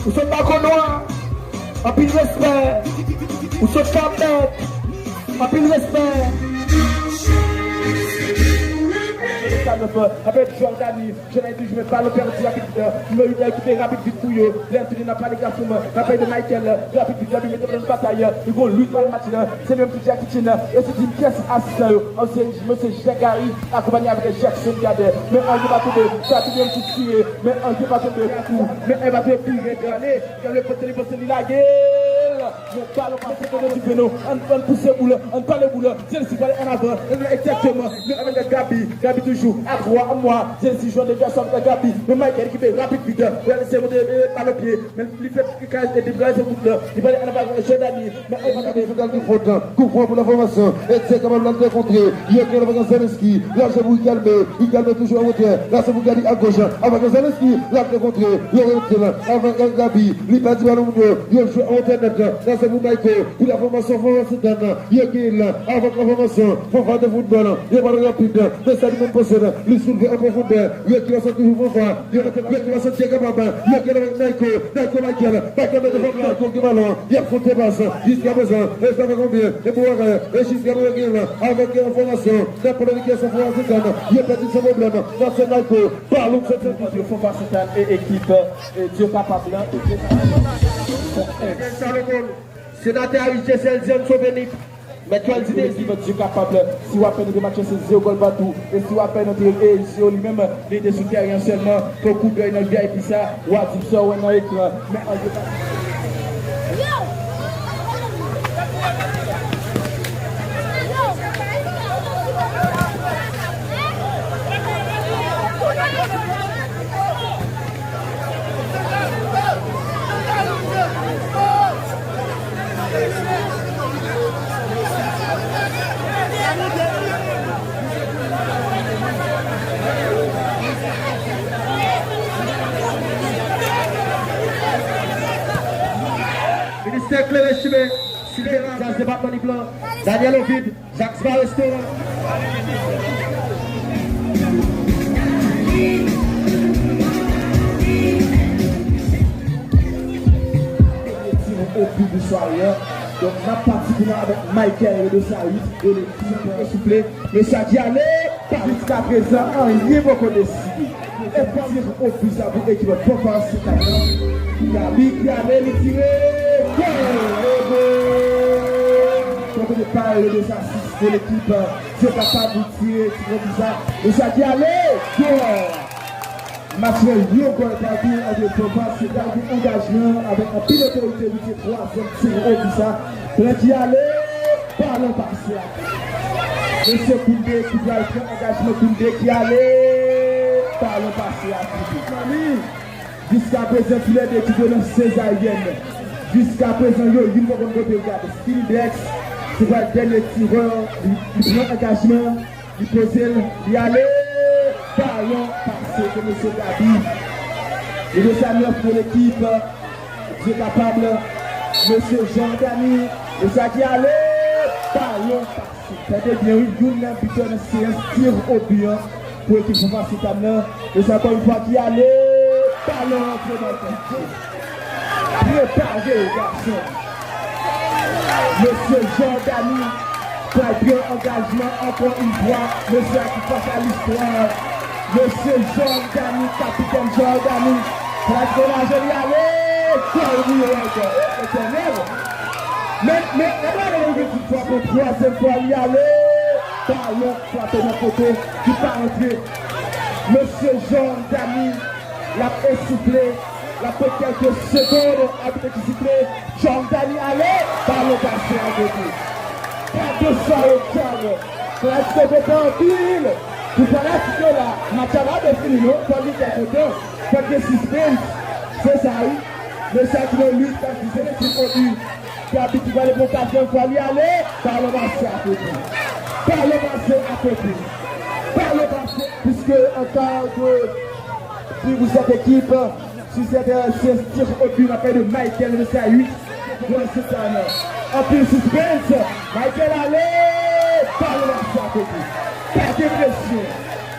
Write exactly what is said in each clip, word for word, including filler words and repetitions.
Ou sot Bakonwa, anpil respè. Ou sot Kapèt, anpil respè. Sa nou fè, apre Jordani, Jordani toujou met balon pèdi rapid, nimewo uit la, ki fè rapid vit pou yo. Lè n tounen nan pale gason, n ap pale de Michael, rapid vit la, li mete nan batay, li gon lit nan match la, se li menm ki Jackie Chan, e se di m kiyès asistan yo, ansyen mesye Jean Gary, akonpanye avèk Jackson Cadet. Men anyen pa tonbe, sa tou menm ki tire, men anyen pa tonbe tou, men anyen pa tonbe pi rèd, ale. Gade pote li, pote li lage l. Yon balon pase kote ti peno. Ann, ann pouse boul, ann pale boul. Zelensky pale ann avan. Ann egzakteman. Men ann gade Gabi. Gabi toujou. A twa, an mwa. Zelensky jwenn de gason avèk Gabi. Men Michael ki fè rapid vit. Wè, se monte, e, balon pye. Men li fè kaz e deplase bout la. Li pale ann avan Jordani. Men ann gade. Fidèl ki fwot. Kout fwon pou la fòmasyon. Etienne kapab nan dekontre. Yo gen avèk Zelensky. Lage pou Igalme. Igalme toujou an retè. La se pou Gabi agoch. Avèk Zelensky. La dekontre. Yo rete la. Avèk Gabi. Li pèdi balon moun yo. Yo jwe an retè nèt. La se pou Mayko. Pou la fòmasyon Fanfan Sentàn. Yo gen la. Avèk la fòmasyon Fanfan de foutbòl. Yo pale rapid. Men sa li menm panse la. Li soulve an pwofondè. Yo ki la sòti pou Fanfan. Yo ki la sòti kapab. Yo gen avèk Mayko. Michael, Michael, Michael mete fòm la, Michael gen balon, y ap fè yon pas, jiskaprezan, e sa fè konbyen, e bon bagay, e jiskaprezan gen la, avèk enfòmasyon, nan pale de kesyon fò asetan, yo pèdi san pwoblèm, nan se Michael, balon k soti. Ant Fanfan Sentàn e ekip, e Dye kapab la. Senatè Ayisyen Selzian Soveni. Mèt Joel di Dezi, Dye kapab, si w ap pènete match la, se zewo gòl patou. E si w ap pènete, e Jeo li menm, li te sou tèren an sèlman, fè w koudèy nan V I P sa, w a di m sa w wè nan ekran. Men an Dye kapab. Ministè klere chimen, Silveran, Jazz Depatman Nip lan, Daniel Ovid, Jax Bar Restaurant. Dènye ti obi pou sware a. Donk, n ap pati kounye a avèk Michael Redo Sarit e lekip, souple. Mesye a di ale, pa jiskaprezan, anyen poko deside. E premye obi sa pou ekip Fanfan Sentàn nan. Gabi ki ale, li tire. Gòl! E gòl! Donk, depay de sa sis pou lekip Dye kapab, li tire ti obi sa. Mesye a di ale, gòl! Match la yon gòl patou ant Fanfan Sentàn pou angajman avèk anpil otorite, li tire twazyèm ti obi sa. Pran ki ale, balon pase a. Mesye Kounde ki pral pran angajman, Kounde ki ale, balon pase a. Jiskaprezan, toulède ekip yo nan sezaryèn. Jiskaprezan, yo youn poko konn kote l gade. Spindex, se pral dènye tirè, li, li pran angajman, li poze l, li ale, balon pase pou mesye Gabi. Nimewo nèf pou lekip, Dye kapab, mesye Jordani, mesye a di ale, balon pase. Tande byen wi, youn nan bitè nan seyans tir o bi an pou ekip Fanfan Sentàn nan. Mesye ankò yon fwa ki ale, balon rantre nan pye. Prepare w, gason. Mesye Jordani pral pran angajman ankò yon fwa. Mesye a ki fas a listwa. Mesye Jordani, kapitèn Jordani. Pral degaje li ale. Gòl pou yo ankò. Etènèl. Men, men, gade la, nou vin frape twazyèm fwa li ale. Balon frape nan poto ki pa rantre. Mesye Jordani, l ap esoufle. L ap pran kèlke segonn, abit ki sifle. Jordani ale, balon pase akote. Gade sa yo djab. Fanatik yo kontan anpil. Pou fanatik yo la, match la pa fini non. Fò nou fè kontan. Fò gen sispens. Se sa wi. Mesye a ki nan lit, sa ki se le tir o bi. Gabi ki pral pran katriyèm fwa li ale. Balon pase akote. Balon pase akote. Balon pase. Puisque en cas de, si vous êtes équipe, si c'est un tir o bi, n ap pale de Michael, mesye a uit. Fanfan Sentàn. Anpil sispens. Michael ale. Balon pase akote. Pa gen presyon.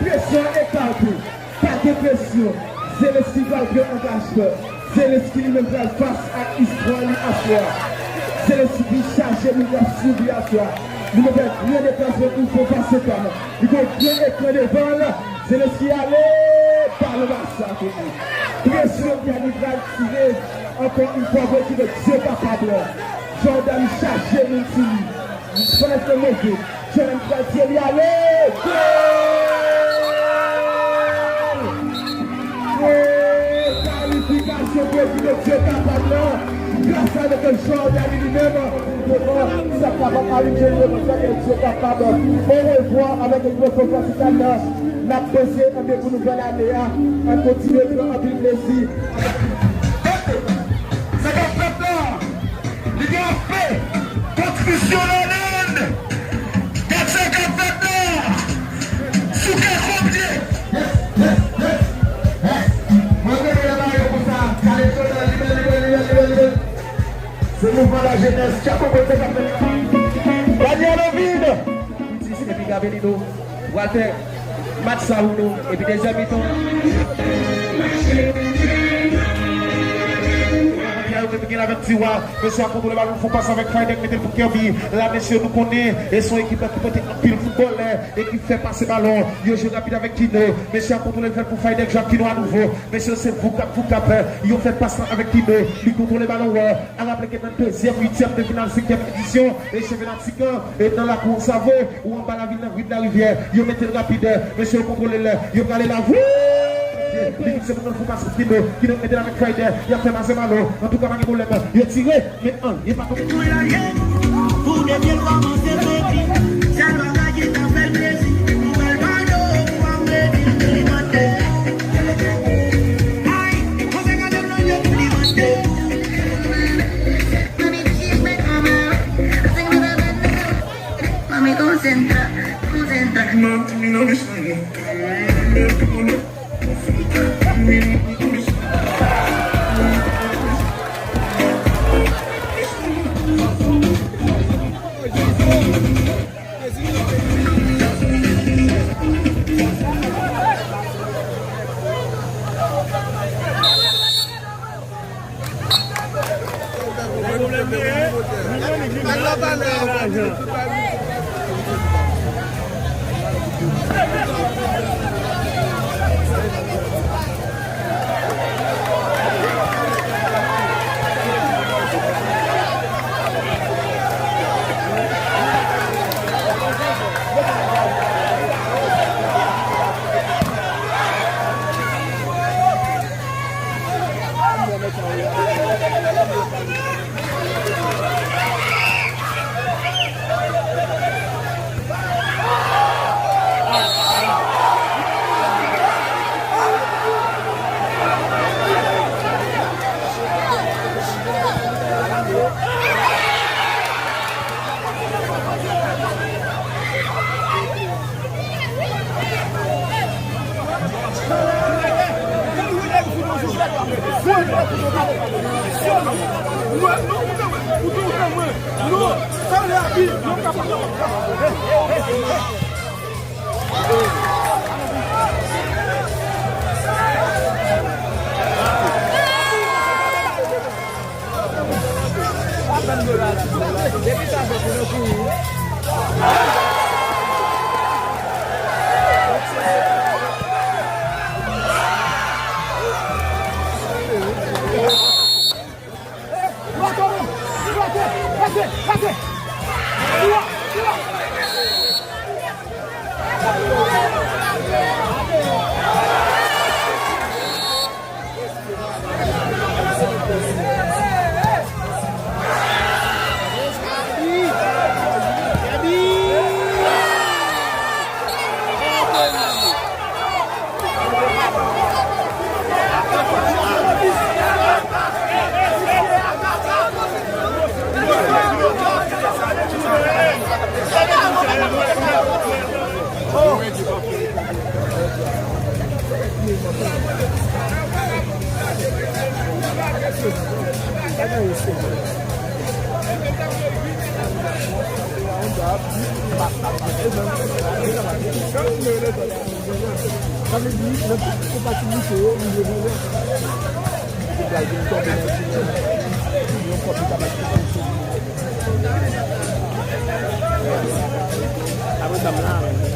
Presyon ekate. Pa gen presyon. Zelensky pral pran angajman. Zelenski li menm pral fas ak istwa li aswè a. Zelenski vin chaje moun k ap swiv li aswè a. Li gen yon gran deplasman pou fè fas Sentann. Li gen yon gran ekran devan l. Zelenski ale, balon masak. Presyon Dani pral tire. Ankò yon fwa pou ekipe Dye kapab. Jordan chaje moun sou li. Fè l move. Jordan pral tire li ale. Gòl! Gòl! Kalifikasyon pou ekipe Dye kapab la. Gras avèk Jordan li menm. Devan, sa kapab Aline Génie, devan sa ke Dye kapab. Orevwa avèk ekip Fòk Fòtikan nan. N ap panse anpil pou nouvèl ane a. Ann kontinye pran anpil plezi. Sa k ap fèt la? Li gen ape konstriksyon ladann. Gad sa k ap fèt la. Sou kè kondye. Mwen renmen lè bagay yo konsa. Gade Jordan, li bèl, li bèl, li bèl, li bèl, li bèl. Se mouvman lajenès. Chapo konn sa k ap fèt la. Daniel Ovide. Epi Gavelino. Walter, match sa pou nou. Epi dezyèm mitan. Mesye a kontwole balon, fè yon pas avèk Fayden, mete l pou Kirby. La, mesye, nou konnen, e se yon ekip ki pote anpil foutbolè, e ki fè pase balon. Yo jwe rapid avèk Kino. Mesye a kontwole l, fè l pou Fayden, Jacquino anouvo. Mesye, se voukap, voukap. Yo fè pas la avèk Kino. Li kontwole balon, wè. A raple ke nan dezyèm uityèm de final senkyèm edisyon, e chanpyona Tikan, e nan lakou Savo, ou anba lavil nan ri de Larivyè, yo mete l rapid, mesye yo kontwole l, yo prale la, wouy! Li se moun nan fou pas Kino, Kino mete l avèk Fayden, y ap fè pase balon, antouka pa gen pwoblèm, yo tire, men anyen pa tonbe. Pou depi l kòmanse fè pi, sèl bagay ki ka fè l plezi, nouvèl bado pou Amwedi, li mande. Mami, konsantre, konsantre. Sa vle di, nan tout konpatibilite yo, li dwe vini. Al vin tonbe nan ti moun. Yon kòb li ta bat pou kòm sou li. Apre sa, m la menm.